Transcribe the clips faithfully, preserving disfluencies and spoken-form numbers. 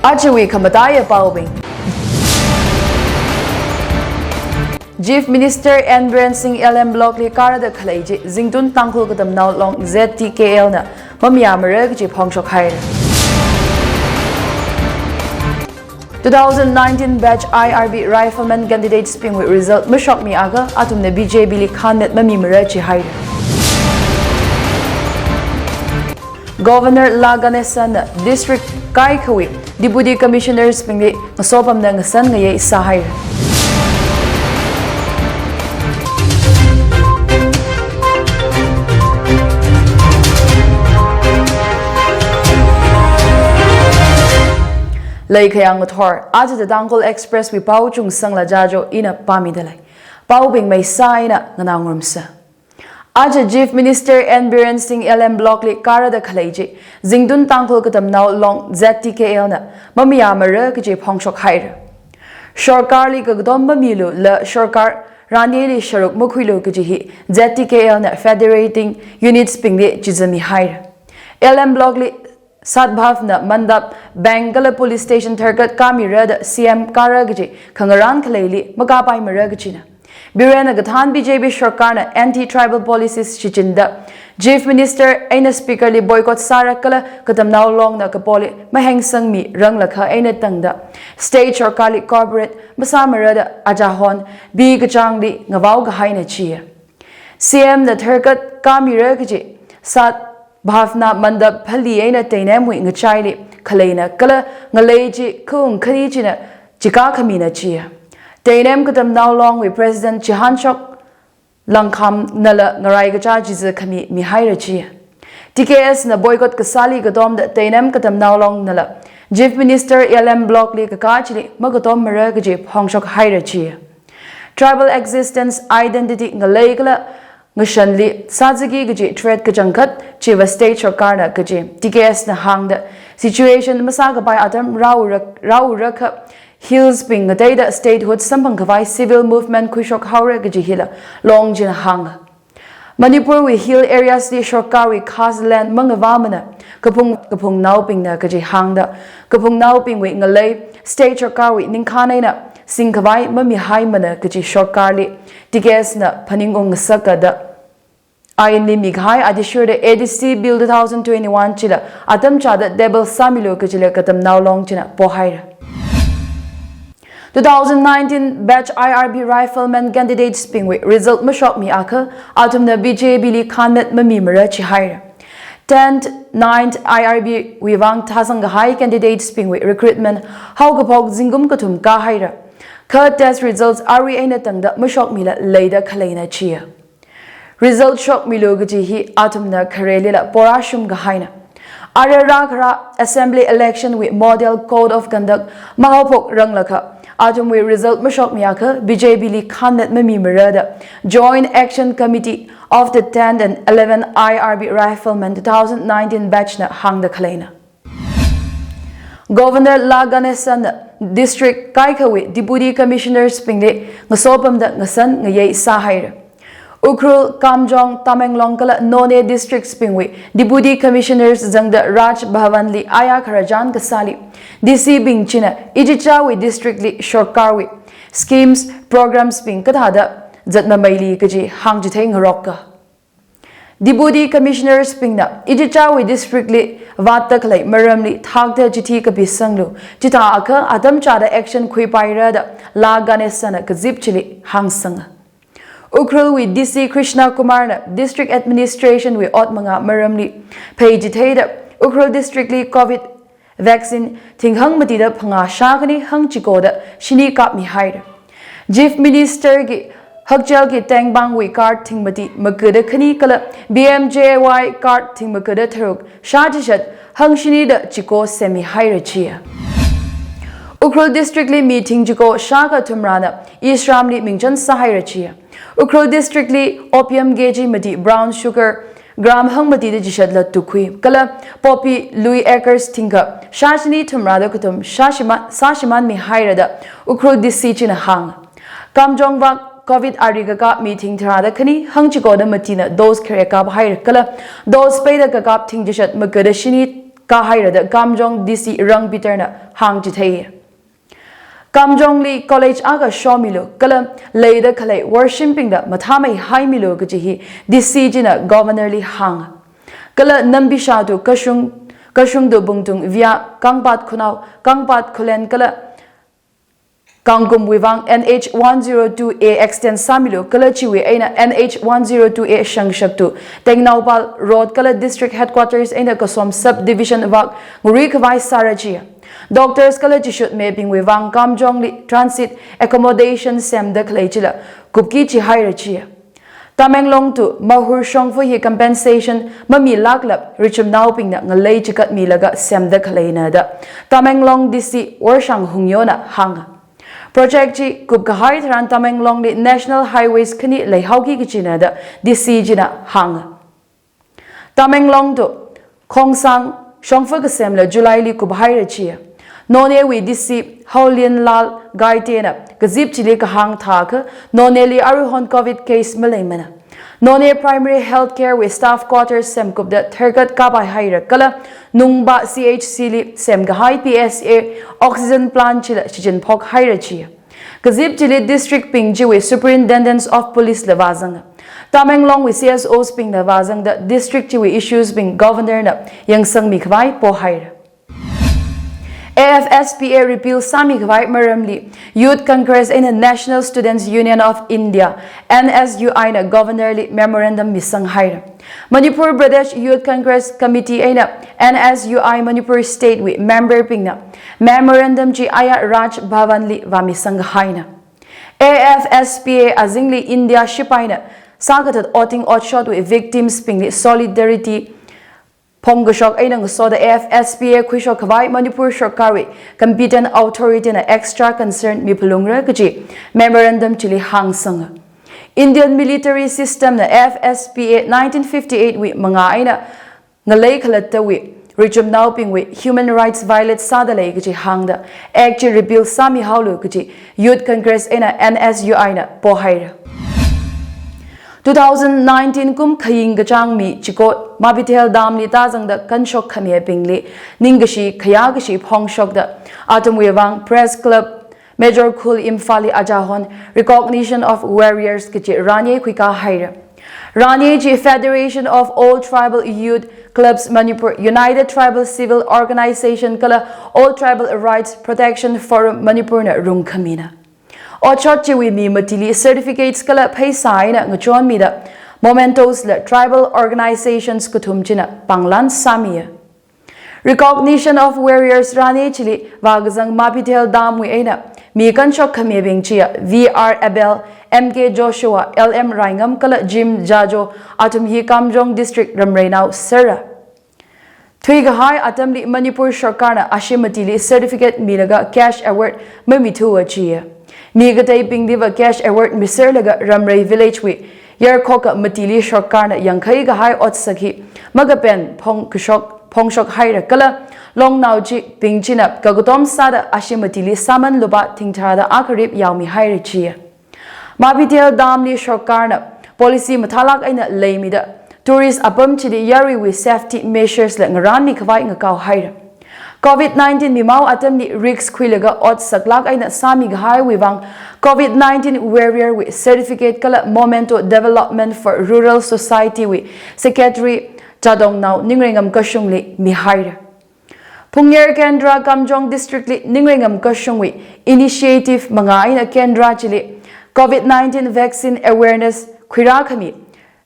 Ajawui khamataiya paobing. Chief Minister N Biren Singh L M Block li kārada khalei chi Zingtun Tangkhul Katamnao Long Z T K L na mamayāmara kaji phongshok haira. Two thousand nineteen batch I R B Rifleman candidates bingwui result mashokmiakha athumna B J P li khanmet mamimara jihaira. Governor La Ganesan na district kaikhawui Deputy Commissioners bingli ngasopamna ngasan ngayei sāhaira. Leikhayang ngathor, aja The Tangkhul Express wui pao Chungsangla Jajo ina pāmida lei. Paobing maisā eina nganāngarumsa. Aja Chief Minister N Biren Singh L M Block li kārada khalei chi Zingtun Tangkhul Katamnao Long Z T K L na mamayāmara kaji phongshok haira. Sorkarli kakatom mamilu la sorkar raneli sharuk makhuilu kaji hi Z T K L na federating units bingli chizami haira. L M Block li Sadbhavna Mandap, bank kala police station tharkat kāmira da C M kāra kaji khangarān khaleili makāpaimara kajina. Biren na kathān B J P sorkarna anti-tribal policies shichinda Chief Minister eina Speaker li boycott sāra kala Katamnao Long na kapoli mahengsangmi ranglakha eina tangda state sorkarli cooperate masāmara da ajahon bi kachangli ngavao kahaina chiya. C M na tharkat kāmira kaji Sadbhavna Mandap phali eina Teinemwui ngachaili khaleina kala ngalei chi khaung khani china chikā khamina chiya. Teinem Katamnao Longwui President Chihanshok Langkham nala ngarai kachā chiza khami mihaira chiya. T K S na boycott kasāli katomda Teinem Katamnao Long nala Chief Minister L M Block li kakā chili makatommara kaji phongshok haira chiya. Tribal existence, identity, ngalei kala ngashanli sāzaki kaji threat kachangkhat chiva state sorkarna kaji T K S na hāngda situation masākapai atam rāura, rāurakha hills bing ngateida statehood samphang khavai civil movement khuishok haora kaji hila Long china hānga. Manipurwui hill areas li sorkarwui khas land mangavāmana, kaphung, kaphungnaobingna kaji hāngda, kaphungnaobingwui ngalei state sorkarwui ningkhān eina singkhavai mamihaimana kaji sorkarli T K S na phaningung ngasaka da ainli mikahai athishurda A D C Bill two thousand twenty-one chila atam chāda table sāmilu kajila Katamnao Long china pohaira. Two thousand nineteen batch I R B Rifleman candidates bingwui result mashokmiakha athumna B J P li khanmet mamimara jihaira. Tenth, ninth I R B wui vang thāsang kahai candidates bingwui recruitment haokaphok zingkum kathum kāhaira. Kha test results arui eina tangda mashokmila leida khaleina chiya. Result shokmilu kaji hi athumna kharelila porashum kahaina. Ara rākhara assembly election wui model code of conduct mahaophok ranglakha athumwui result mashokmiakha B J P li khanmet mamimara da Joint Action Committee of the tenth and eleventh I R B Rifleman two thousand nineteen batch na hāngda khaleina. Governor La Ganesan na district kaikhawui Deputy Commissioners bingli ngasopamda ngasan ngayei sāhaira. Ukhrul, Kamjong, Tamenglong kala Noney districts bingwui Deputy Commissioners zangda Raj Bhavan li aya khararchan kasāli D C bing china ichichāwui district li sorkarwui schemes, programs bing kathāda zatmameili kaji hāngchithei ngaroka. Deputy Commissioners bingna ichichāwui district li vātda khalei maramli thakta chithi kapisanglu, chithākha atam chāda action khuipaira da La Ganesan na kazip chili hāngsanga. Ukhrulwui D C Krishna Kumar na district administration wui ot manga maramli pheichitheida Ukhrul district li covid vaccine thing hangmatida phangā shākhani hangchikoda shini kapmihaira. Chief Minister ki hakchelki tengpangwui card thingmati magada khani kala P M J A Y card thingmagada tharuk shāchishat hangshinida chiko semmihaira chiya. Ukhrul district li mi thingchiko shākha thumrana e-shram li mingchan sāhaira chiya. Ukhrul district li opium kg mati, brown sugar gram hangmatida chishatla tukhui kala poppy lui acres thingkha shāshini thumrada kathum shāshima-, sāshimānmihaira da Ukhrul D C china hānga. Kamjong vak covid ari kakap mi thing tharāda khani hangchikoda matina dose khare kaphaira kala dose peida kakap thingchishat magada shini kahaira da Kamjong D C Rang Peter na hāngchithei. Kamjongli college akha shomilu kala leida khalei worshimbingda mathāmeihaimilu kaji hi D C china Governor li hānga. Kala Nambisha to Kashung, Kashung to Bungtung via Kangpat Khunao, Kangpat Khullen kala Kangkumwui vang N H one zero two A extend sāmilu kala chiwui eina N H one zero two A shangshak to Tengnoupal Road kala District Headquarters eina Kasom Subdivision vak nguri khavai sāra chiya. Doctors kala chishutmibingwui vang Kamjongli transit accommodation semda khalei chila kupki chihaira chiya. Tamenglong to Mahur shongfa hi compensation mamilāklap richumnaobingna ngalei chikatmilaga semda khaleina da Tamenglong D C Worshang Hungyo na hānga. Project chi kupkahai tharan Tamenglongli National Highways khani leihaoki kachina da D C china hānga. Tamenglong to Khongsang shongfa kasemla July li kuphaira chiya. Nonewui D C Haulianlal Gaite na kazip chili kahāng thākha Noneli aruihon Covid case maleimana. None Primary Healthcare wui staff quarters semkupda tharkat kapaihaira kala Nungba C H C li semkahai P S A oxygen plant chila shichinphok haira chiya. Kazip chili district bing chiwui Superintendents of Police la vāzanga. Tamenglongwui C S Os bingla vāzangda district chiwui issues bing Governor na yangsangmi khavai pohaira. A F S P A repeal sāmi khavai maramli Youth Congress eina National Students Union of India, N S U I na Governor li memorandum misanghaira. Manipur Pradesh Youth Congress Committee eina N S U I Manipur State wui member bingna memorandum chi aya Raj Bhavan li vāmisanghaina. A F S P A azingli India shipaina sākathat otting otshot wui victims bingli solidarity phongkashok eina ngasoda A F S P A khuishok khavai Manipur Sarkar wui competent authority na extra concern miphalungra kaji memorandum chili hāngsanga. Indian military system na A F S P A nineteen fifty-eight wui mangā eina ngalei khalattawui richumnaobingwui human rights violate sāda lei kaji hāngda Act chi repeal sāmihaolu kaji Youth Congress eina N S U I na pohaira. Two thousand nineteen kum khaying kachāng mi chiko Mabithel Dam li tāzangda kanshok khamibingli ningkashi khayākashi phongshokda athumwui vang Press Club Major Khul Imphal li ajahon Recognition of Warriors kaji ranye khuikā haira. Ranye chi Federation of All Tribal Youth Clubs Manipur, United Tribal Civil Organization kala All Tribal Rights Protection Forum Manipur na rungkhamina. Otshot chiwui mi matili certificates kala pheisā eina ngachonmida mementos la tribal organizations kathum china panglan sāmiya. Recognition of Warriors ranye chili vākazang Mabithel Dam wui eina mi kanshok khamibing chiya V R Abel, M K Joshua, L M Raingam kala Jim Jajo athum hi Kamjong District Ramreinao sera. Thuikahai atamli Manipur Sarkar na ashi matili certificate milaga cash award mamithuwa chiya. Mi kateibingliva cash award miserlaga Ramrei Village wui yarkhoka matili Sarkar na yangkhai kahai otsak hi makapen phongkashok, phongshok haira kala longnao chibing china kakatom sāda ashi matili sāman lupā thingthāda akharip yaomi haira chiya. Mabithel Dam li Sarkar na policy mathālāk eina leimida tourist apam chili yaruiwui safety measures la ngaranmi khavai ngakao haira. Covid nineteen mimao atamli risk khuilaga otsaklāk eina sāmi kahaiwui vang Covid nineteen Warrior wui certificate kala Memento Development for Rural Society wui Secretary Chadongnao Ningreingam Kashung li mihaira. Phungyar Kendra Kamjong District li Ningreingam Kashung wui initiative mangā eina Kendra chili Covid nineteen vaccine awareness khuirā khami,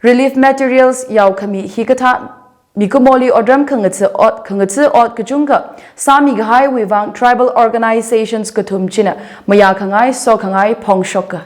relief materials yao khami hikathā mikumoli otram khangatha ot, khangatha ot kachungkha sāmi kahaiwui vang tribal organizations kathum china mayākhangai, sokhangai phongshoka.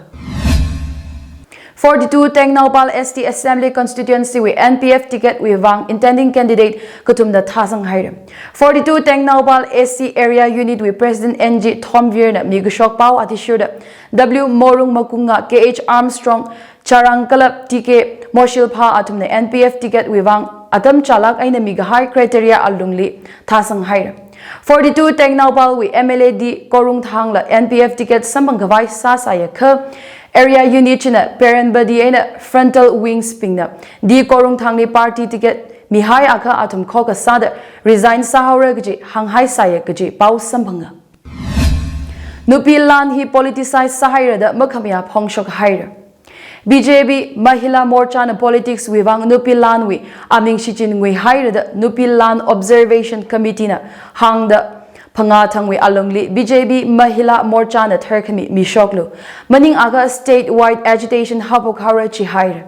Forty-two Tengnoupal S T Assembly Constituency wui N P F ticket wui vang intending candidate kathumna thāsang haira. Forty-two Tengnoupal S C Area Unit wui President N G Thomvir na mikashok pao athishurda W Morung Makunga, K H Armstrong Charang kala T K Moshilpha athumna N P F ticket wui vang atam chālāk eina mikahai criteria alungli thāsang haira. Forty-two Tengnoupal wui M L A D Korungthang la N P F ticket samphang khavai sāsāya kha, Area Unit china Perenbadi eina Frontal Wings bingna D Korungthang li party ticket mihai akha athum khokha sāda resign sāhaora kaji hānghaisāya kaji pao samphanga. Nupi lan hi politicize sāhaira da makhamayā phongshok haira. B J P Mahila Morcha na politics wui vang nupi lan wui aming shichin ngui haira da Nupi Lan Observation Committee na hāngda phangā thangwui alungli B J P Mahila Morcha na tharkhami mishoklu maning akha statewide agitation haophok haora chi haira.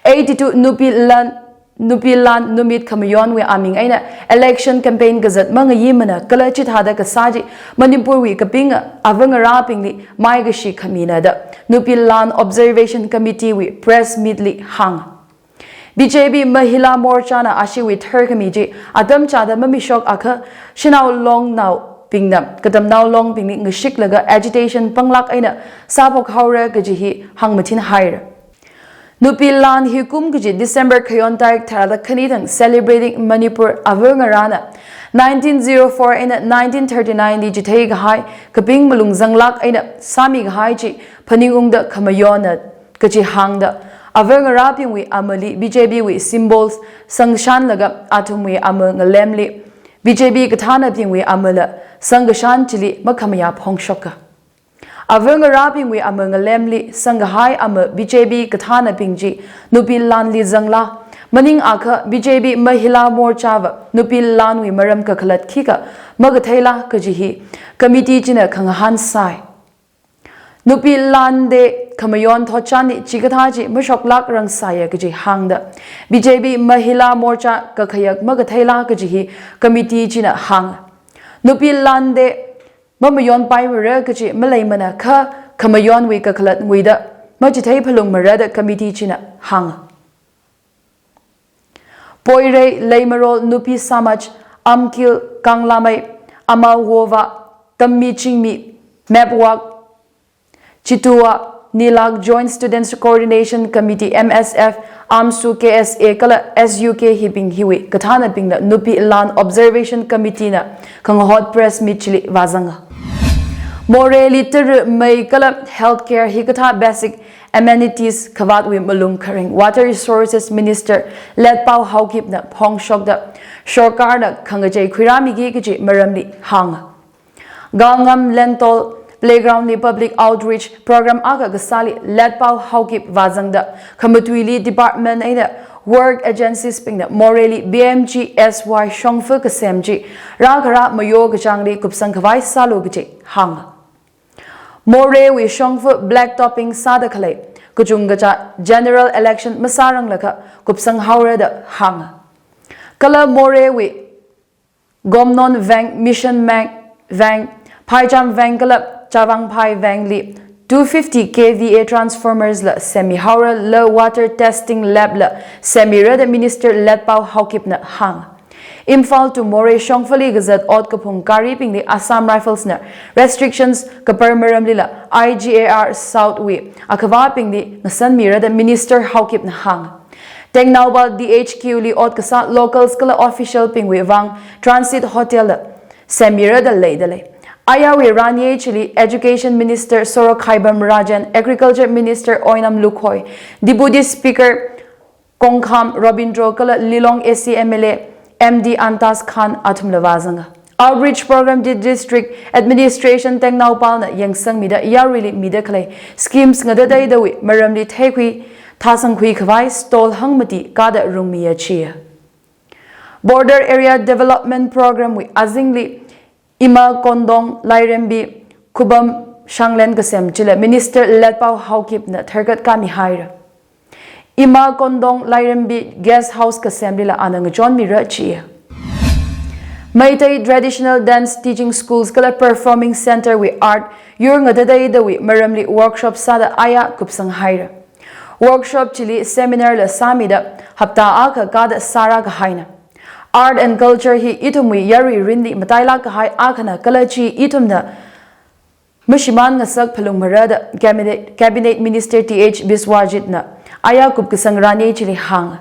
Eighty-two Nupi Lan, Nupi Lan Numit Khamayonwui aming eina election campaign kazat mangayimana kala chithāda kasā chi Manipurwui kapinga ava ngarābingli maikashi khamina da Nupi Lan Observation Committee wui press meet li hāng. B J P Mahila Morcha na ashiwui tharkhami chi atam chāda mamishok akha shanao longnaobingna katamnao longbingli ngashiklaga agitation panglāk eina sāphok haora kaji hi hāngmathin haira. Nupi lan hi kum kaji December khayon tarik tharāda khani thang Celebrating Manipur ava ngarāna nineteen zero four eina nineteen thirty-nine li chithei kahai kaping malung zanglāk eina sāmi kahai chi phaningungda khamayonna kaji hāngda ava ngarābingwui amali B J P wui symbols sangshanlaga athumwui ama ngalemli B J P kathānabingwui amala sangkashan chili makhamayā phongshoka. Ava ngarābingwui ama ngalemli sangkahai ama B J P kathānabing chi Nupi lanli zangla, maning akha B J P Mahila Morcha va Nupi lanwui maram kakhalat khikha makatheila kaji hi committee china khangahān sai. Nupi lan de khamayon thotchanli chikathā chi mashoklāk rangsāya kaji hāngda B J P Mahila Morcha kakhayak makatheila kaji hi committee china hāng. Nupi lan de mamayonpaimara kaji maleimana kha khamayonwui kakhalat nguida machithei phalungmara da committee china hāng. Poirei, Leimarol, Nupi Samaj, Amkil, Kanglamei, Amawova, Tammi Chingmi, Mepwak, Chitua, Nilak Joint Students Coordination Committee, M S F, AMSU, K S A kala S U K hibing hiwui kathānabingna Nupi Lan Observation Committee na khangahot press meet chili vāzanga. Moreh li tara mei kala healthcare hikathā basic amenities khavātwui malung kharing Water Resources Minister Letpao Haokip na phongshokda sorkarna khangachei khuirāmiki kaji maramli hāng. Galngam Lentol Playground li public outreach program akha kasāli Letpao Haokip vāzangda khamatuili department eina work agencies bingna Moreh li B M G S Y shongfa kasem chi rākharā mayo kachāngli kupsang khavai sālu kaji hāng. Moreh wui shongfa black topping sāda khalei kachungkachā general election masāranglakha kupsang haora da hāng. Kala Moreh wui Gomnon Veng, Mission Veng, Veng, Phaicham Veng kala Chavangphai Veng li two fifty K V A transformers la semmi haora la water testing lab la semmira da Minister Letpao Haokip na hāng. Imphal to Moreh shongfali kazat ot kaphung garibingli Assam Rifles na restrictions kapar maramlila I G A R South wui akhavābingli ngasanmira da Minister Haokip na hāng. Tengnoupal D H Q li ot kasā locals kala official bingwui vang Transit Hotel la semmira da leida lei. Ayawui rani chili Education Minister Sorokhaibam Rajan, Agriculture Minister Oinam Lukhoi, Deputy Speaker Kongkham Robindro kala Lilong A C M L A M D Antas Khan athumla vāzanga. Outreach program di district administration Tengnoupal na yangsangmida yaruili mida khalei schemes ngadadeidawui maramli theikhui thāsangkhui khavai stall hangmati kāda rungmiya chiya. Border Area Development Program wui azingli Ima Kondong Lairembi Khubam Shanglen kasem chila Minister Letpao Haokip na tharkat kāmi haira. Ima Kondong Lairembi Guest House kasemlila ana ngachonmira chiya. Meitei Traditional Dance Teaching Schools kala Performing Center wui art yur ngadadeidawui maramli workshop sāda aya kupsang haira. Workshop chili seminar la sāmida hapta akha kāda sāra kahaina. Art and culture hi ithumwui yarui rinli matailāk kahai akhana kala chi ithumna mashimān ngasak phalungmara da Cabinet, Cabinet Minister T H Biswajit na aya kupkasang rani chili hāng.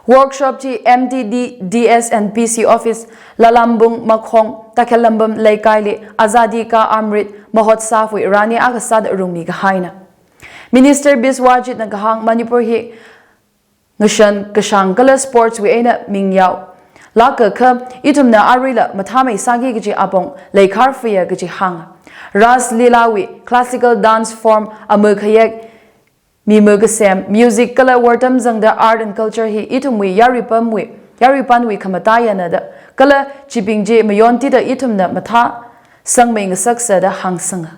Workshop chi M T D D S and P C office Lalambung Makhong Takhelambam Leikaili Azadi Ka Amrit Mahotsav wui rani akha sāda rungmi kahaina. Minister Biswajit na kahāng Manipur hi ngashan kashāng kala sports wui eina mingyao lākkakha ithumna aruila mathāmei sāki kaji apong leikhar faya kaji hānga. Ras Leela wui classical dance form ama khayek, mi makasem, music kala wortam zangda art and culture hi ithumwui yarui pamwui, yarui panwui khamataiya nada, kala chibing chi mayontida ithumna mathā sangmei ngasaksada hāngsanga.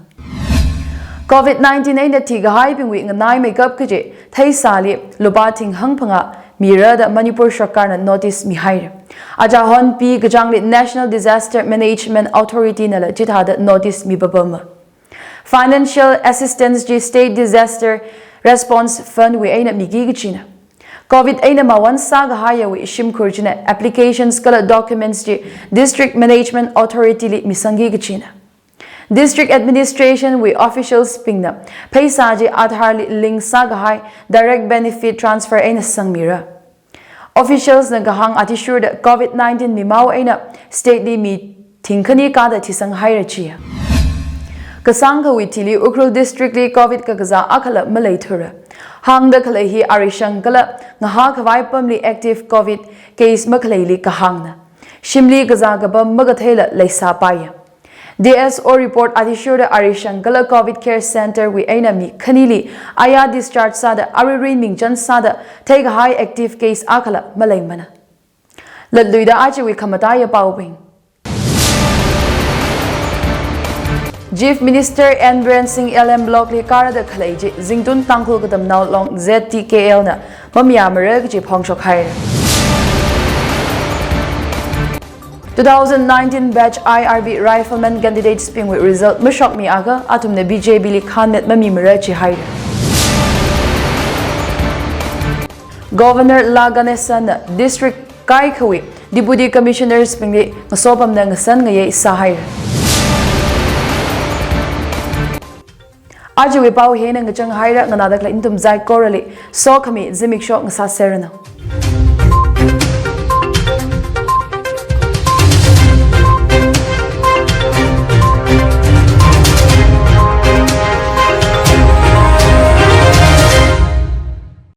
Covid nineteen eina thikahaibingwui nganaimeikap kaji theisāli lupā thing hangphangā mira da Manipur sarkarna notice mihaira. Achahon P. Kachangli National Disaster Management Authority nala chithāda notice mipapama. Financial assistance chi State Disaster Response Fund wui eina miki kachina. Covid eina mawan sākahaiyawui shimkhur china applications kala documents chi District Management Authority li misangki kachina. District Administration wui officials bingna pheisā chi Aadhaar li link sākahai direct benefit transfer eina sangmira. Officials na kahāng athishurda Covid nineteen mimao eina state li mi thingkhani kāda thisanghaira chiya. Kasāngkhawui thili Ukhrul District li Covid kakazā akhala maleithura. Hāngda khalei hi arishang kala ngahā khavai pamli active Covid case makhaleili kahāngna. Shimli kazā kapam makatheila leisāpaiya. D S O report athishurda arishang kala Covid Care Center wui eina mi khanili aya discharge sāda aruirui mingchan sāda theikahai active case akhala maleimana. Latluida ajawui khamataiya paobing. Chief Minister N. Biren Singh L M Block li kārada khalei chi Zingtun Tangkhul Katamnao Long Z T K L na mamayāmara kaji phongshokhaira. Two thousand nineteen batch I R B rifleman candidates bingwui result mashokmiakha athumna B J P li khanmet mamimara jihaira. Governor La Ganesan na district kaikhawui Deputy Commissioners bingli ngasopamna ngasan ngayei sāhaira. Ajawui pao hina ngachang haira, nganāda khalei nathum saikorali sokhami zimiksho ngasāserranu.